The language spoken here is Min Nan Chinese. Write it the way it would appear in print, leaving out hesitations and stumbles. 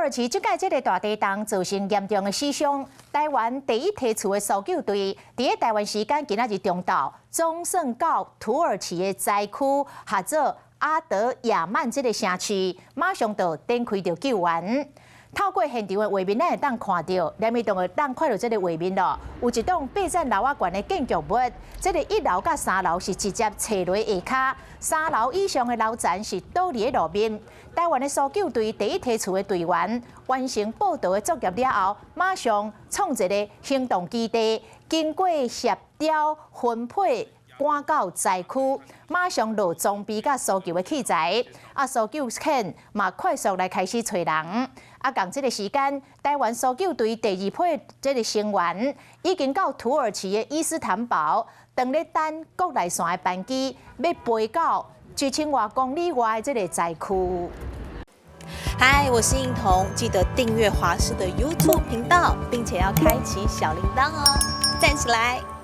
耳其這擺這个大地動造成嚴重的死傷。台灣第一梯次的搜救隊，佇咧台灣時間今仔日中晝，總算到土耳其的災區，號做阿德亞曼這个城市，馬上就展開著救援。透過現場的畫面，咱會當看著，連咪會當看著這个畫面咯。有一棟八層樓仔懸的建築物，這个一樓佮三樓是直接斜落下跤，三樓以上的樓層是倒佇咧路面。台灣的搜救隊第一梯次的隊員完成報到的作業了後，馬上創一个行動基地，經過協調分配，趕到災區，馬上落裝備佮搜救的器材，啊，搜救犬嘛快速來開始揣人。啊，仝這个時間，台灣搜救隊第二批這个成員已經到土耳其的伊斯坦堡，當咧等國內線的班機，欲飛到一千外公里外的這个災區。嗨，我是應彤，記得訂閱華視的 YouTube 頻道，並且要開啟小鈴鐺哦，讚起來！